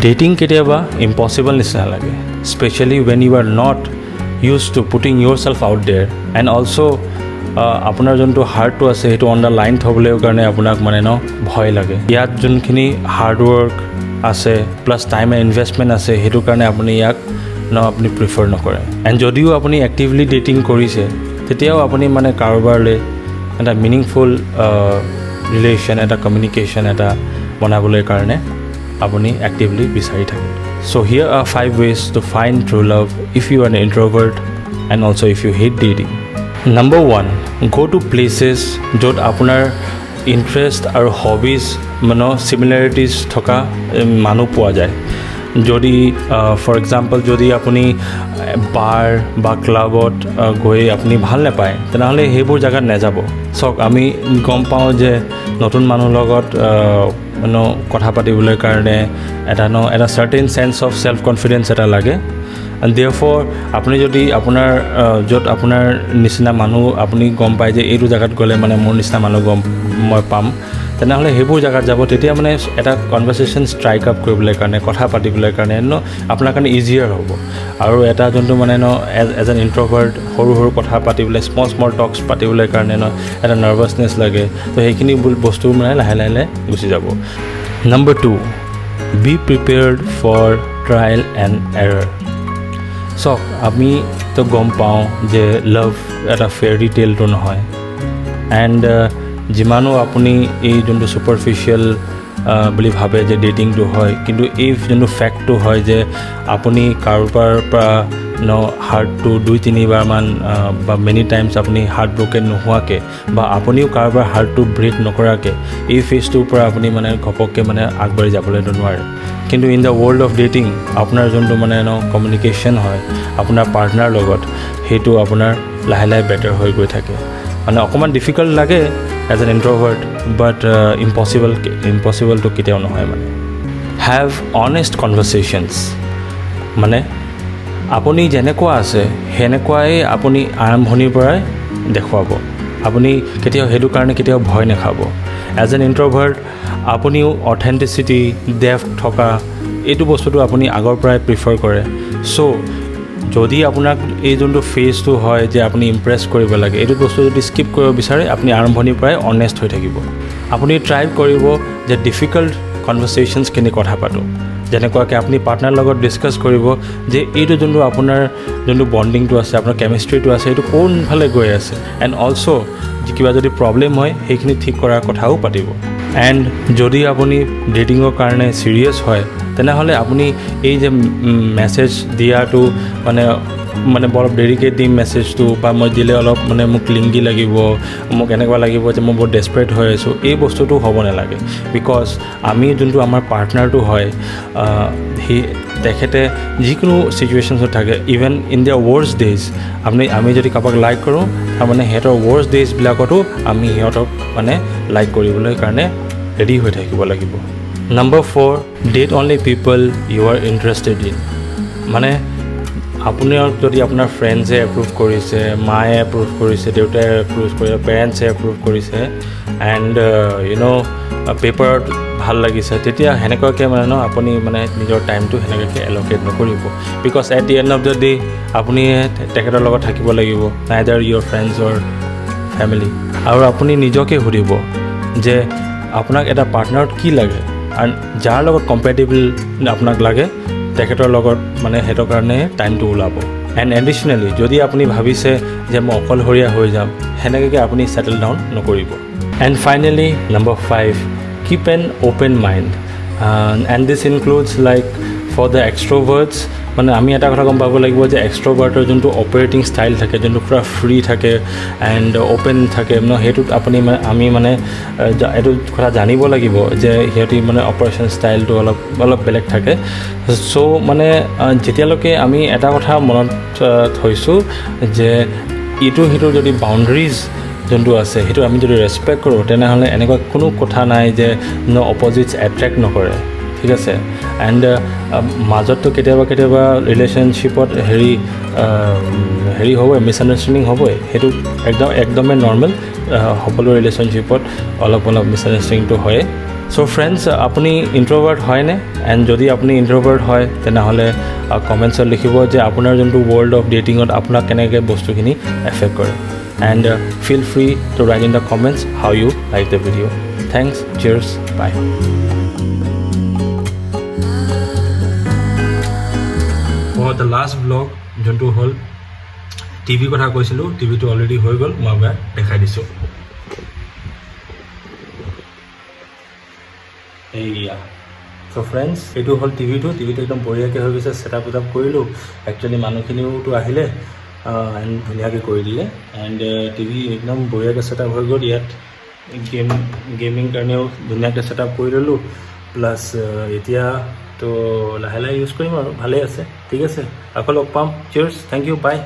Dating কেতিয়াবা impossible নিচিনা লাগে, specially when you are not used to putting yourself out there, and also আপোনাৰ যোনটো হাৰ্টটো আছে, সেইটো অন the line থ'বলৈ কাৰণে আপোনাক মানে ন ভয় লাগে। ইয়াত যোনখিনি হাৰ্ডৱৰ্ক আছে, প্লাছ টাইম এণ্ড ইনভেষ্টমেণ্ট আছে, সেইটো কাৰণে আপুনি ইয়াক ন আপুনি প্ৰিফাৰ নকৰে। এণ্ড যদিও আপুনি এক্টিভলি ডেটিং কৰিছে, তেতিয়াও আপুনি মানে কাৰোবাৰলৈ এটা মিনিংফুল ৰিলেশ্যন এটা, কমিউনিকেশ্যন এটা বনাবলৈ কাৰণে আপুনি এক্টিভলি বিচাৰি থাকে। So here are five ways to find true love if you are an introvert and also if you hate dating. Number one, go to places য'ত আপোনাৰ ইণ্টাৰেষ্ট আৰু হবিজ মানে চিমিলাৰিটিজ থকা মানুহ পোৱা যায়। যদি ফৰ এক্সাম্পল, যদি আপুনি বাৰ বা ক্লাবত গৈ আপুনি ভাল নাপায়, তেনেহ'লে সেইবোৰ জেগাত নাযাব। চাওক, আমি গম পাওঁ যে নতুন মানুহৰ লগত মানে কথা পাতিবলৈ কাৰণে এটা ন এটা certain sense of self confidence এটা লাগে। দেৰফৰ আপুনি যদি আপোনাৰ য'ত আপোনাৰ নিচিনা মানুহ আপুনি গম পায় যে এইটো জেগাত গ'লে মানে মোৰ নিচিনা মানুহ গম মই পাম, তেনেহ'লে সেইবোৰ জেগাত যাব। তেতিয়া মানে এটা কনভাৰ্চেশ্যন ষ্ট্ৰাইক আপ কৰিবলৈ কাৰণে, কথা পাতিবলৈ কাৰণে ন আপোনাৰ কাৰণে ইজিয়াৰ হ'ব। আৰু এটা যোনটো মানে ন এজ এন ইণ্ট্ৰভাৰ্ট সৰু সৰু কথা পাতিবলৈ, স্মল স্মল টক্স পাতিবলৈ কাৰণে ন এটা নাৰ্ভাছনেছ লাগে। তো সেইখিনি বস্তু মানে লাহে লাহে লাহে গুচি যাব। Number two, be prepared for trial and error. চাওক, আমিতো গম পাওঁ যে লাভ এটা ফেৰী টেলটো নহয়। এণ্ড যিমানো আপুনি এই যোনটো ছুপাৰফিচিয়েল বুলি ভাবে যে ডেটিংটো হয়, কিন্তু এই যোনটো ফেক্টটো হয় যে আপুনি কাৰোবাৰ পৰা ন হাৰ্টটো দুই তিনিবাৰমান বা মেনি টাইমছ আপুনি হাৰ্ট ব্ৰকেন নোহোৱাকৈ বা আপুনিও কাৰোবাৰ হাৰ্টটো ব্ৰেক নকৰাকৈ এই ফেজটোৰ পৰা আপুনি মানে ঘপককৈ মানে আগবাঢ়ি যাবলৈতো নোৱাৰে। কিন্তু in the world of dating আপোনাৰ যোনটো মানে ন কমিউনিকেশ্যন হয় আপোনাৰ পাৰ্টনাৰ লগত, সেইটো আপোনাৰ লাহে লাহে বেটাৰ হৈ গৈ থাকে। মানে অকণমান ডিফিকাল্ট লাগে as an introvert, but impossible ইম্পচিবলটো কেতিয়াও নহয়। মানে have honest কনভাৰ্চেশ্যনছ। মানে আপুনি যেনেকুৱা আছে, সেনেকুৱাই আপুনি আৰম্ভণিৰ পৰাই দেখুৱাব। আপুনি কেতিয়াও সেইটো কাৰণে কেতিয়াও ভয় নাখাব। এজ এন ইণ্ট্ৰভাৰ্ট আপুনিও অথেণ্টিচিটি, ডেপ্থ থকা এইটো বস্তুটো আপুনি আগৰ পৰাই প্ৰিফাৰ কৰে। চ' যদি আপোনাক এই যোনটো ফেজটো হয় যে আপুনি ইমপ্ৰেছ কৰিব লাগে, এইটো বস্তু যদি স্কিপ কৰিব বিচাৰে, আপুনি আৰম্ভণিৰ পৰাই অনেষ্ট হৈ থাকিব। আপুনি ট্ৰাই কৰিব যে ডিফিকাল্ট কনভাৰ্চেশ্যনছখিনি কথা পাতোঁ। যেনেকুৱাকৈ আপুনি পাৰ্টনাৰ লগত ডিছকাছ কৰিব যে এইটো যোনটো আপোনাৰ যোনটো বণ্ডিংটো আছে, আপোনাৰ কেমিষ্ট্ৰিটো আছে, সেইটো কোনফালে গৈ আছে। এণ্ড অলছ' কিবা যদি প্ৰব্লেম হয়, সেইখিনি ঠিক কৰাৰ কথাও পাতিব। এণ্ড যদি আপুনি ডেটিঙৰ কাৰণে ছিৰিয়াছ হয়, তেনেহ'লে আপুনি এই যে মেছেজ দিয়াটো মানে মানে অলপ দেৰিকৈ দিম মেছেজটো বা মই দিলে অলপ মানে মোক ক্লিংগি লাগিব, মোক এনেকুৱা লাগিব যে মই বহুত ডেছপাৰেট হৈ আছোঁ, এই বস্তুটো হ'ব নালাগে। Because আমি যোনটো আমাৰ পাৰ্টনাৰটো হয়, সি তেখেতে যিকোনো চিটুৱেশ্যনছত থাকে, even in the worst days, আমি যদি কাৰোবাক লাইক কৰোঁ, তাৰমানে সিহঁতৰ ৱৰ্ষ্ট ডেইজবিলাকতো আমি সিহঁতক মানে লাইক কৰিবলৈ কাৰণে ৰেডি হৈ থাকিব লাগিব। Number four, date only people you are interested in. মানে আপোনাৰ যদি আপোনাৰ ফ্ৰেণ্ডছে এপ্ৰুভ কৰিছে, মায়ে এপ্ৰুভ কৰিছে, দেউতাই এপ্ৰুভ কৰিছে, পেৰেণ্টছে এপ্ৰুভ কৰিছে, এণ্ড you know পেপাৰত ভাল লাগিছে, তেতিয়া সেনেকুৱাকৈ মানে ন আপুনি মানে নিজৰ টাইমটো সেনেকুৱাকৈ এল'কেট নকৰিব, because at the end of the day আপুনি তেখেতৰ লগত থাকিব লাগিব, neither your friends or family. আৰু আপুনি নিজকে সুধিব যে আপোনাক এটা পাৰ্টনাৰত কি লাগে আৰু যাৰ লগত কম্পেটিবল আপোনাক লাগে, তেখেতৰ লগত মানে সেইটো কাৰণে টাইমটো ওলাব। এণ্ড এডিশ্যনেলি যদি আপুনি ভাবিছে যে মই অকলশৰীয়া হৈ যাম, সেনেকুৱাকৈ আপুনি ছেটেল ডাউন নকৰিব। And finally, number five, keep an open mind, and this includes like for the extroverts. মানে আমি এটা কথা গম পাব লাগিব যে এক্সট্ৰভাৰ্টৰ যোনটো অপাৰেটিং ষ্টাইল থাকে, যোনটো পূৰা ফ্ৰী থাকে এণ্ড অ'পেন থাকে ন, সেইটোত আপুনি মানে আমি মানে এইটো কথা জানিব লাগিব যে সিহঁতি মানে অপাৰেশ্যন ষ্টাইলটো অলপ অলপ বেলেগ থাকে। চ' মানে যেতিয়ালৈকে আমি এটা কথা মনত থৈছোঁ যে ইটো সিটোৰ যদি বাউণ্ডেৰীজ যোনটো আছে, সেইটো আমি যদি ৰেচপেক্ট কৰোঁ, তেনেহ'লে এনেকুৱা কোনো কথা নাই যে ন অপজিটছ এট্ৰেক্ট নকৰে, ঠিক আছে। এণ্ড মাজততো কেতিয়াবা কেতিয়াবা ৰিলেশ্যনশ্বিপত হেৰি হ'বই, মিছআণ্ডাৰষ্টেণ্ডিং হ'বই। সেইটো একদম একদমেই নৰ্মেল। সকলো ৰিলেশ্যনশ্বিপত অলপ অলপ মিছআণ্ডাৰষ্টেণ্ডিংটো হয়েই। চ' ফ্ৰেণ্ডছ, আপুনি ইণ্ট্ৰভাৰ্ট হয়নে? এণ্ড যদি আপুনি ইণ্ট্ৰভাৰ্ট হয়, তেনেহ'লে কমেণ্টছত লিখিব যে আপোনাৰ যোনটো ৱৰ্ল্ড অফ ডেটিঙত আপোনাক কেনেকৈ বস্তুখিনি এফেক্ট কৰে, and feel free to write in the comments how you like the video. Thanks, cheers, bye. For the last vlog, যোনটো হ'ল টিভি কথা কৈছিলোঁ, টিভিটো অলৰেডি হৈ গ'ল, মই এবাৰ দেখাই দিছোঁ। এইয়া। চ' ফ্ৰেণ্ডছ, এইটো হ'ল টিভিটো। টিভিটো একদম বঢ়িয়াকৈ হৈ গৈছে। ছেটআপ টেটআপ কৰিলোঁ। একচুৱেলি মানুহখিনিওতো আহিলে এণ্ড ধুনীয়াকৈ কৰি দিলে। এণ্ড টিভি একদম বঢ়িয়াকৈ ছেটআপ হৈ গ'ল। ইয়াত গেমিং কাৰণেও ধুনীয়াকৈ ছেটআপ কৰি ল'লোঁ। প্লাছ এতিয়া তো লাহে লাহে ইউজ কৰিম আৰু ভালেই আছে। ঠিক আছে, আকৌ লগ পাম। Cheers, thank you, bye.